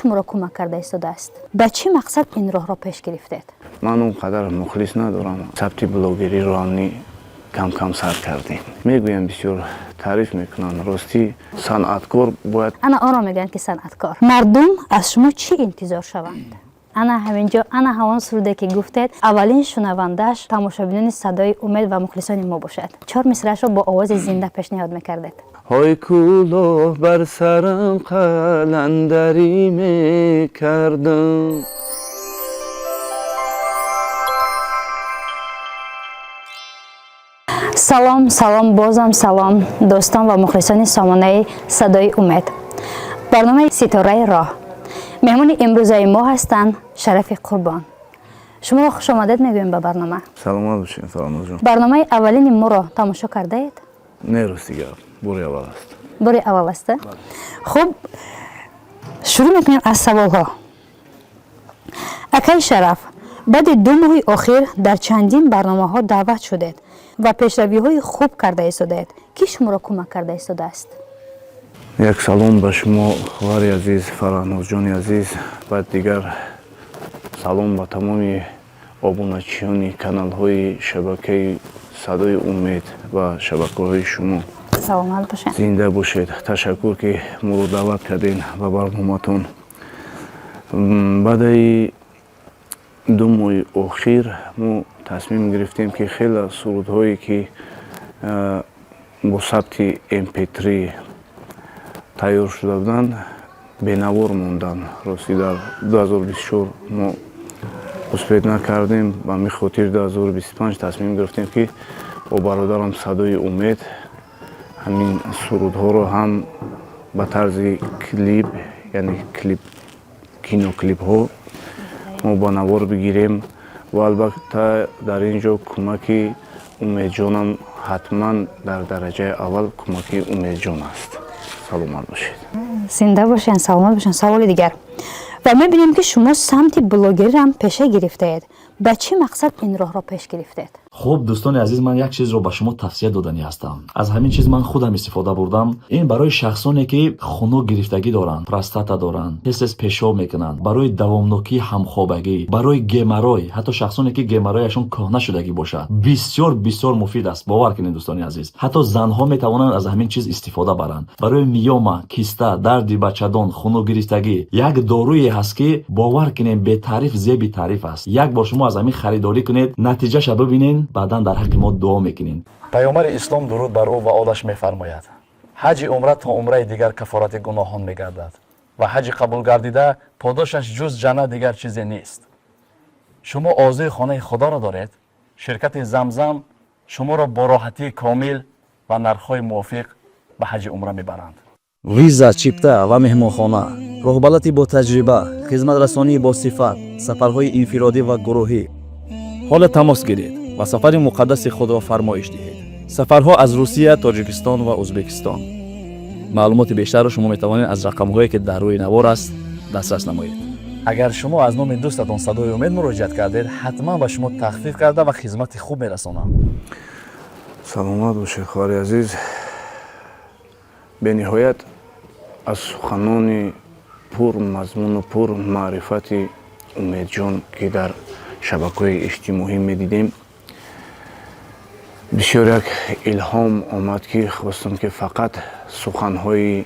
Шуморо кӯмак карда истодааст? Ба чӣ мақсад ин роҳро пеш гирифтед? Ман он қадар мухлис надорам. Сабти блогериро ҳамни кам-кам сар кардем. Мегӯям, бисёр таъриф мекунанд. Ростӣ, санъаткор бояд Ана онро мегӯянд, ки санъаткор. Мардум аз шумо чӣ интизор шаванд? Ана ҳамин ҷо, ана ҳамон суруде, ки гуфтед, аввалин шунавандааш тамошобинони «Садои умед» ва мухлисони мо бошад. Чор мисраашро бо овози зинда пешниҳод мекардед. Ҳой, кӯлоҳ бар сарам, қаландарӣ мекардам. Салом, салом, бозам салом, дӯстон ва мухлисони сомонаи «Садои умед», барномаи «Ситораи роҳ». Меҳмони имрӯзаи мо ҳастанд Шарафи Қурбон. Шуморо хушомадед мегӯем ба барнома. Саломат бошед, Фаранозҷон. Барномаи аввалини моро тамошо кардаед? Не, рости гап, бори аввал аст. Бори аввал аст. Хуб, шурӯъ мекунем аз саволҳо. Акаи Шараф, баъди 2 моҳи охир дар чандин барномаҳо даъват шудед ва пешравиҳои хуб карда истодаед. Кӣ шуморо кӯмак карда истодааст? Як салом ба шумо, хоҳари азиз, Фараҳнозҷони азиз, баъд дигар салом ба тамоми обуначиёни каналҳои шабакаи «Садои умед» ва шабакаҳои шумо. Саломат бошед. Зинда бошед. Ташаккур, ки моро даъват кардем ба барноматон. Баъдаи 2 моҳи охир мо тасмим гирифтем, ки хеле сурудҳое, ки бо сабти mp3 тайёр шуда буданд, бенавор монданд. Ростӣ, дар 2024 мо успеть накардем. Ба ҳамин хотир 2025 тасмим гирифтем, ки бо бародарам Садои Умед ҳамин сурудҳоро ҳам ба тарзи клип, яъне клип, киноклипҳо мо ба навор бигирем. Ва албатта, дар ин ҷо кӯмаки Умедҷонам, ҳатман дар дараҷаи аввал кӯмаки Умедҷон аст. Саломат бошед. Зинда бошед, саломат бошед. Саволи дигар. Ва мебинем, ки шумо самти блогериам пеша гирифтаед. Ба чӣ мақсад ин роҳро пеш гирифтед? Хуб, дӯстони азиз, ман як чизро ба шумо тавсия доданӣ ҳастам. Аз ҳамин чиз ман худам истифода бурдам. Ин барои шахсоне, ки хунук гирифтагӣ доранд, простата доранд, тез тез пешоб мекунанд, барои давомнокии ҳамхобагӣ, барои геморрой, ҳатто шахсоне, ки геморрояшон кӯҳна шудагӣ бошад, бисёр бисёр муфид аст. Бовар кунед, дӯстони азиз, ҳатто занҳо метавонанд аз ҳамин чиз истифода баранд. Барои миёма, киста, дарди бачадон, хунук гирифтагӣ як доруе ҳаст, ки бовар кунем, бетаъриф зеби таъриф аст. Як бор шумо аз ҳамин харидорӣ кунед, натиҷаша бибинед, баъдан дар ҳаққи мо дуо мекунед. Паёмбари ислом, дуруд бар ӯ ва олаш, мефармояд: «Ҳаҷи умра то умраи дигар кафорати гуноҳон мегардад ва ҳаҷи қабулгардида подошаш ҷуз ҷаннат дигар чизе нест». Шумо орзуи хонаи худоро доред? Ширкати «Замзам» шуморо бо роҳатии комил ва нархҳои мувофиқ ба ҳаҷи умра мебаранд. Виза, чипта ва меҳмонхона, роҳбалати бо таҷриба, хизматрасонии босифат, сафарҳои инфиродӣ ва гурӯҳӣ. Ҳоло тамос гиред ва сафари муқаддаси худро фармоиш диҳед. Сафарҳо аз Русия, Тоҷикистон ва Ӯзбекистон. Маълумоти бештарро шумо метавонед аз рақамҳое, ки дар рӯи навор аст, дастрас намоед. Агар шумо аз номи дӯстатон «Садои умед» муроҷиат кардед, ҳатман ба шумо тахфиф карда ва хизмати хуб мерасонам. Саломат бошед, хоҳари азиз. Бениҳоят аз суханони пурмазмуну пурмаърифати Умедҷон, ки дар шабакаҳои иҷтимоӣ медидем, бисёр як илҳом омад, ки хостам, ки фақат суханҳои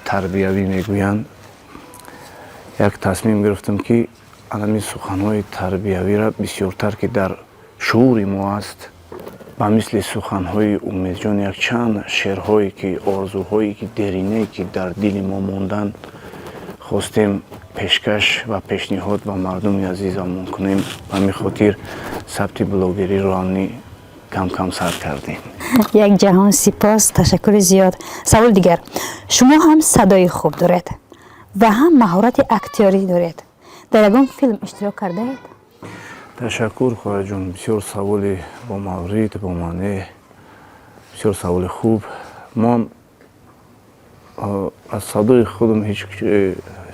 тарбиявӣ мегӯянд. Як тасмим гирифтам, ки анами суханҳои тарбиявиро бисёртар, ки дар шуури мо аст, ба мисли суханҳои Умедҷон якчанд шеърҳое, ки орзуҳое, ки деринае, ки дар дили мо монданд, хостем пешкаш ва пешниҳод ба мардуми азизамон кунем. Ба ҳамин хотир сабти блогериро ҳамни кам-кам сар кардем. Як ҷаҳон сипос, ташаккури зиёд. Саволи дигар. Шумо ҳам садои хуб доред ва ҳам маҳорати актёрӣ доред. Дар ягон филм иштирок кардаед? Ташаккур, хоҳарҷон, бисёр саволи бомаврид, бомаъне, бисёр саволи хуб. Ман аз садои худам ҳеҷ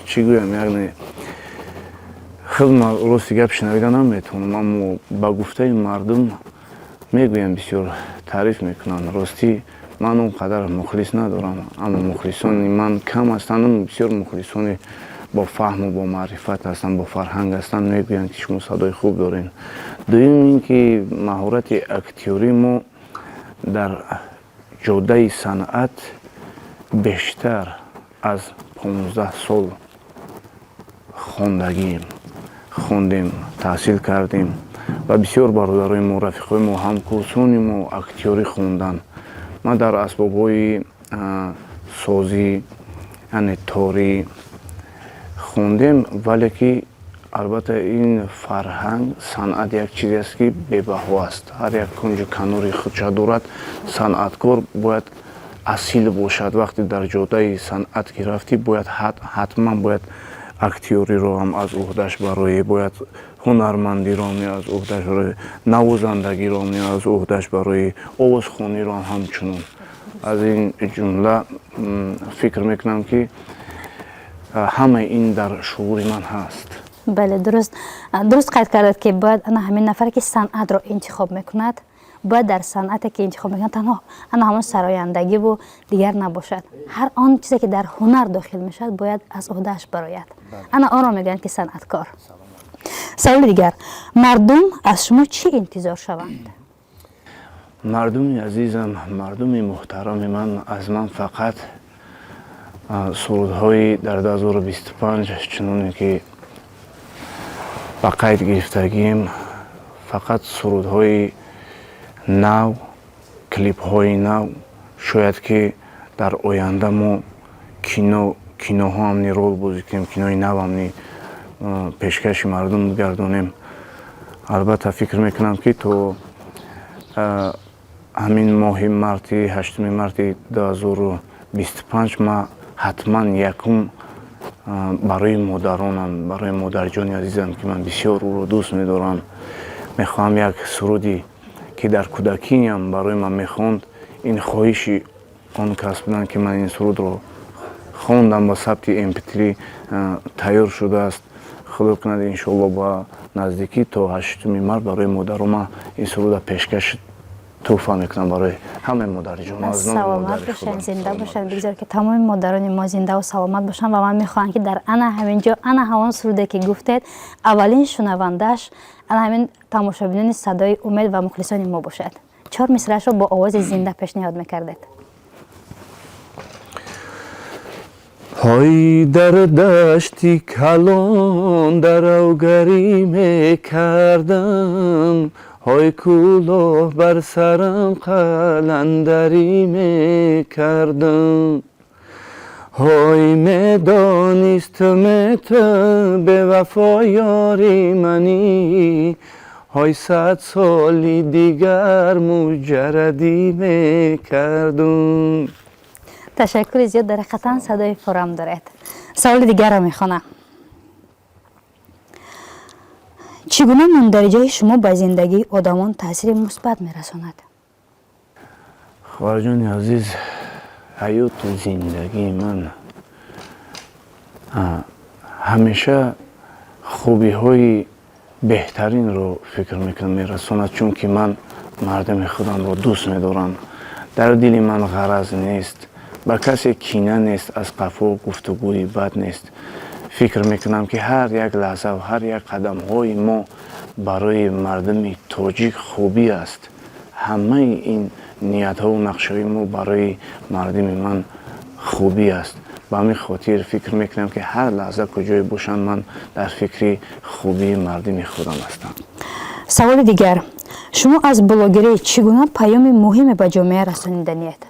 чӣ гӯям, яъне худам рости гап шунавида наметавонам, аммо ба гуфтаи мардум мегӯям, бисёр таъриф мекунанд. Ростӣ, ман он қадар мухлис надорам, аммо мухлисони ман кам ҳастанд. Бисёр мухлисони Бо фаҳму бо маърифат ҳастанд, бо фарҳанг ҳастанд, мегӯянд, ки шумо садои хуб доред. Дуюм ин ки маҳорати актёрӣ, мо дар ҷодаи санъат бештар аз 15 сол хондагием, хондем, таҳсил кардем ва бисёр бародарои мо, рафиқҳои мо, ҳамкурсони мо актёрӣ хонданд. Ман дар асбобҳои созӣ, яъне торӣ хондем, вале ки албатта ин фарҳанг, санъат як чизе аст, ки бебаҳо аст, ҳар як кунҷу канори худша дорад. Санъаткор бояд асил бошад. Вақте дар ҷодаи санъат ки рафтӣ, бояд ҳатман бояд актёриро ҳам аз уҳдаш бароӣ, бояд ҳунармандиро аз уҳдаш бароӣ, навозандагиро аз уҳдаш бароӣ, овозхониро ҳамчунон. Аз ин ҷумла фикр мекунам, ки ҳамаи ин дар шуури ман ҳаст. Бале, дуруст, дуруст қайд кардад, ки бояд ана ҳамин нафаре, ки санъатро интихоб мекунад, бояд дар санъате, ки интихоб мекунад, танҳо ана ҳамон сарояндагиву дигар набошад. Ҳар он чизе, ки дар ҳунар дохил мешавад, бояд аз уҳдааш барояд. Ана онро мегӯянд, ки санъаткор. Саволи дигар: мардум аз шумо чӣ интизор шаванд? Мардуми азизам, мардуми муҳтарами ман аз ман фақат сурудҳои дар 2025, чуноне ки ба қайд гирифтагием, фақат сурудҳои нав, клипҳои нав. Шояд ки дар оянда мо кино, киноҳо ҳамни рол бозӣ кунем, кинои нав ҳамни пешкаши мардум гардонем. Албатта, фикр мекунам, ки то ҳамин моҳи марти, 8 марти 2025 ма ҳатман якум барои модаронам, барои модарҷони азизам, ки ман бисёр ӯро дӯст медорам, мехоҳам як суруди, ки дар кӯдакиам барои ман мехонд. Ин хоҳиши он кас буданд, ки ман ин сурудро хондам, ба сабти mp3 тайёр шудааст. Худо кунад, иншоалло, ба наздикӣ то 8 март барои модаро ман ин суруда пешкаш, тӯҳфа мекунам барои ҳамаи модарҷон. Саломат бошанд, зинда бошанд. Бигзор, ки тамоми модарони мо зиндаву саломат бошанд. Ва ман мехоҳам, ки дар ана ҳамин ҷо ана ҳамон суруде, ки гуфтед, аввалин шунавандааш ана ҳамин тамошобинони «Садои умед» ва мухлисони мо бошад. Чор мисраашро бо овози зинда пешниҳод мекардед. Ҳой, дар дашти калон даравгарӣ мекардам, ҳой, кӯлоҳ бар сарам, қаландарӣ мекардам. Ҳой, медонистам, ту бевафо ёри манӣ, ҳой, 100 соли дигар муҷаррадӣ мекардум. Ташаккури зиёд, дар ҳақиқатан садои форам доред. Саволи дигарро мехонам: чӣ гуна мундариҷаи шумо ба зиндагии одамон таъсири мусбат мерасонад? Хоҳарҷони азиз, ҳаёту зиндагии ман ҳамеша хубиҳои беҳтаринро, фикр мекунам, мерасонад, чунки ман мардами худамро дӯст медорам. Дар дили ман ғараз нест, ба касе кина нест, аз қафо гуфтугӯи бад нест. Фикр мекунам, ки ҳар як лаҳза ва ҳар як қадамҳои мо барои мардуми тоҷик хубӣ аст. Ҳамаи ин ниятҳову нақшаҳои мо барои мардуми ман хубӣ аст. Ба ҳамин хотир фикр мекунам, ки ҳар лаҳза, куҷое бошанд, ман дар фикри хубии мардуми худам ҳастам. Саволи дигар: шумо аз блогерӣ чӣ гуна паёми муҳиме ба ҷомеа расониданиед?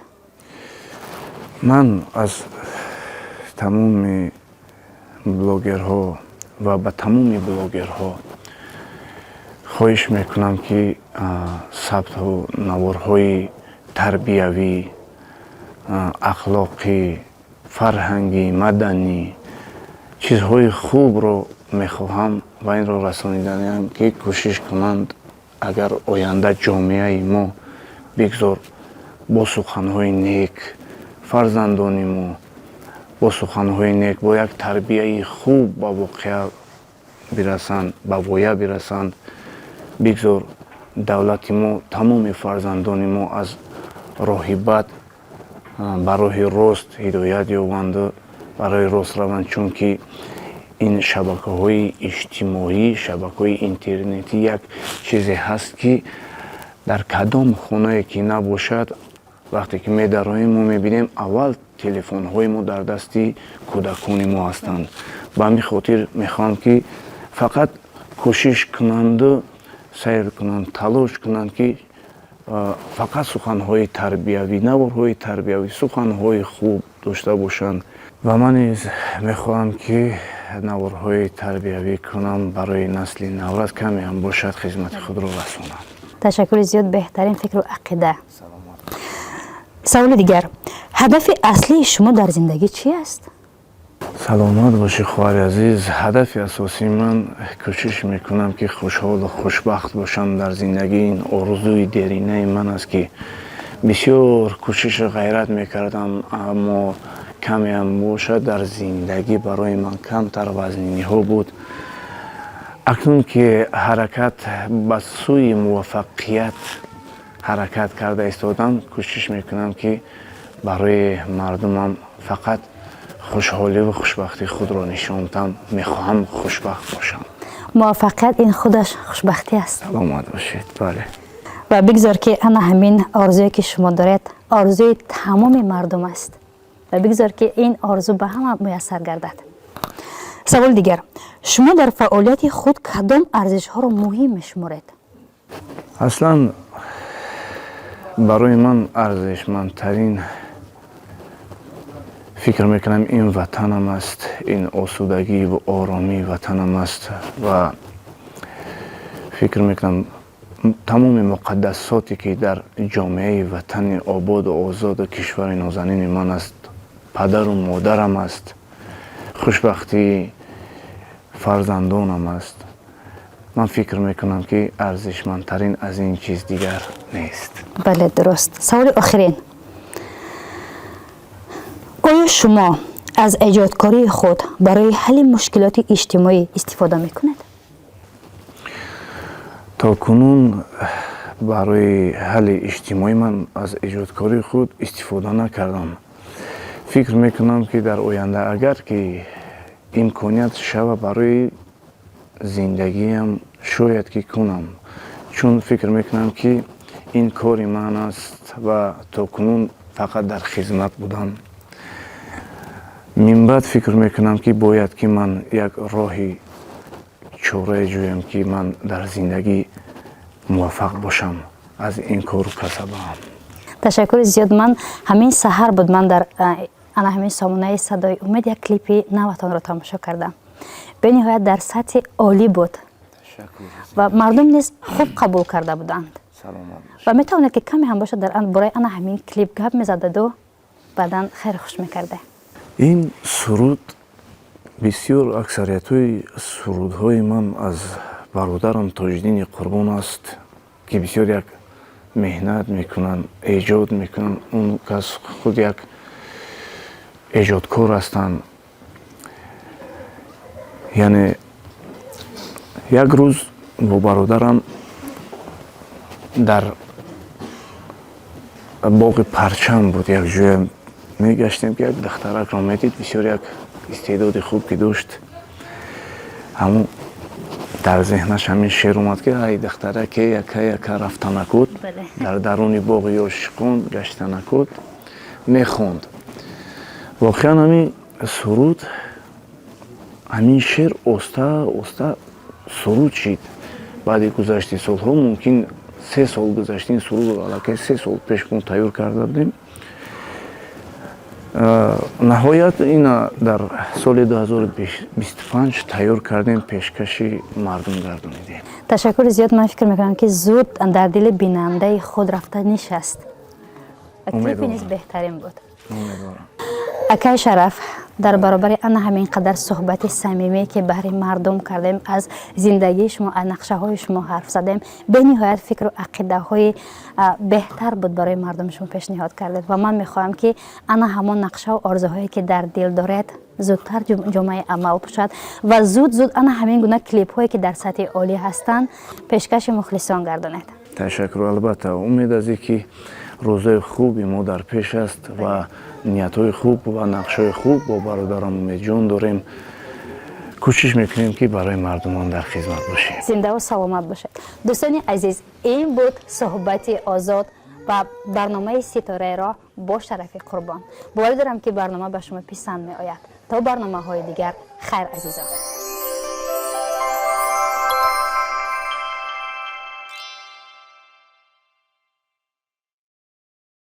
Ман аз тамоми блогерҳо ва ба тамоми блогерҳо хоҳиш мекунам, ки сабту наворҳои тарбиявӣ, ахлоқӣ, фарҳангӣ, маданӣ, чизҳои хубро мехоҳам ва инро расониданиам, ки кӯшиш кунанд, агар оянда ҷомеаи мо, бигзор бо суханҳои нек, фарзандони мо бо суханҳои нек, бо як тарбияи хуб ба воқеа бирасанд, ба воя бирасанд. Бигзор давлати мо, тамоми фарзандони мо аз роҳи бад ба роҳи рост ҳидоят ёбанду барои рост раванд, чунки Ин шабакаҳои иҷтимоӣ, шабакаҳои интернетӣ як чизе ҳаст, ки дар кадом хонае ки набошад, вақте ки медароем, мо мебинем, аввал телефонҳои мо дар дасти кӯдакони мо ҳастанд. Ба ҳамин хотир мехоҳам, ки фақат кӯшиш кунанду сайр кунанд, талош кунанд, ки фақат суханҳои тарбиявӣ, наворҳои тарбиявӣ, суханҳои хуб дошта бошанд. Ва ман низ мехоҳам, ки наворҳои тарбиявӣ кунам, барои насли наврас каме ҳам бошад, хизмати худро расонам. Ташаккури зиёд, беҳтарин фикру ақида. Саволи дигар: ҳадафи аслии шумо дар зиндагӣ чӣ аст? Саломат бошӣ, хоҳари азиз. Ҳадафи асосии ман, кӯшиш мекунам, ки хушҳолу хушбахт бошам дар зиндагӣ. Ин орзуи деринаи ман аст, ки бисёр кӯшишу ғайрат мекардам, аммо камеам бошад, дар зиндагӣ барои ман камтар вазниниҳо буд. Акнун ки ҳаракат ба сӯи муваффақият ҳаракат карда истодам, кӯшиш мекунам, ки барои мардумам фақат хушҳоливу хушбахтии худро нишон дам. Мехоҳам хушбахт бошам. Муваффақият ин худаш хушбахтӣ аст. Саломат бошед, бале. Ва бигзор, ки ана ҳамин орзуе, ки шумо доред, орзуи тамоми мардум аст ва бигзор, ки ин орзу ба ҳама муяссар гардад. Саволи дигар: шумо дар фаъолияти худ кадом арзишҳоро муҳим мешуморед? Аслан барои ман арзишмандтарин, фикр мекунам, ин ватанам аст, ин осудагӣ ва оромии ватанам аст. Ва фикр мекунам, тамоми муқаддасоте, ки дар ҷомеаи ватани ободу озоду кишвари нозанини ман аст, падару модарам аст, хушбахтии фарзандонам аст. Ман фикр мекунам, ки арзишмандтарин аз ин чиз дигар нест. Бале, дуруст. Саволи охирин: оё шумо аз эҷодкории худ барои ҳалли мушкилоти иҷтимоӣ истифода мекунед? То кунун барои ҳалли иҷтимоӣ ман аз эҷодкории худ истифода накардам. Фикр мекунам, ки дар оянда, агар ки имконият шава, барои зиндагиам шояд ки кунам, чун фикр мекунам, ки ин кори ман аст ва то кунун фақат дар хизмат будам. Минбаъд фикр мекунам, ки бояд ки ман як роҳи чорае ҷӯям, ки ман дар зиндагӣ муваффақ бошам аз ин кору касабаам. Ташаккури зиёд. Ман ҳамин саҳар буд, ман дар ана ҳамин сомонаи «Садои умед» як клипи наватонро тамошо кардам. Бениҳоят дар сатҳи олӣ буд ва мардум низ хуб қабул карда буданд. Ва метавонед, ки каме ҳам бошад, дар бораи ана ҳамин клип гап мезададу баъдан хайру хуш мекарда. Ин суруд, бисёр аксариятҳои сурудҳои ман аз бародарам Тоҷиддини Қурбон аст, ки бисёр як меҳнат мекунанд, эҷод мекунанд. Он кас худ як эҷодкор ҳастанд. Яъне як рӯз бо бародарам дар боғи Парчам буд, як ҷоя мегаштем, ки як духтаракро медид, бисёр як истеъдоди хуб ки дошт. Ҳамун дар зеҳнаш ҳамин шеър омад, ки ай духтараке, яка яка рафтанакуд, дар даруни боғи ошиқон гаштанакуд, мехонд. Воқеан, ҳамин суруд, ҳамин шеър оста оста суруд шид. Баъди гузашти солҳо, мумкин 3 сол гузашт, ин сурудро аллакай 3 сол пеш мо тайёр карда будем. Наҳоят ина дар соли 2025 тайёр кардем, пешкаши мардум гардонидем. Ташаккури зиёд. Ман фикр мекунам, ки зуд дар дили бинандаи худ рафта нишаст ва клипи низ беҳтарин буд. Акай Шараф, дар баробари ана ҳамин қадар суҳбати самимие, ки баҳри мардум кардем, аз зиндагии шумо, аз нақшаҳои шумо ҳарф задем, бениҳоят фикру ақидаҳои беҳтар буд барои мардуми шумо пешниҳод кардед. Ва ман мехоҳам, ки ана ҳамон нақшаву орзуҳое, ки дар дил доред, зудтар ҷомаи амал пӯшад ва зуд зуд ана ҳамин гуна клипҳое, ки дар сатҳи олӣ ҳастанд, пешкаши мухлисон гардонед. Ташаккур. Албатта, умед аз ин ки рӯзои хуби мо дар пеш аст ва ниятҳои хуб ва нақшҳои хуб бо бародарам Умедҷон дорем. Кӯшиш мекунем, ки барои мардумон дар хизмат бошем. Зиндаву саломат бошед. Дӯстони азиз, ин буд суҳбати озод ва барномаи «Ситораи роҳ» бо Шарафи Қурбон. Боварӣ дорам, ки барнома ба шумо писанд меояд. То барномаҳои дигар, хайр, азизон.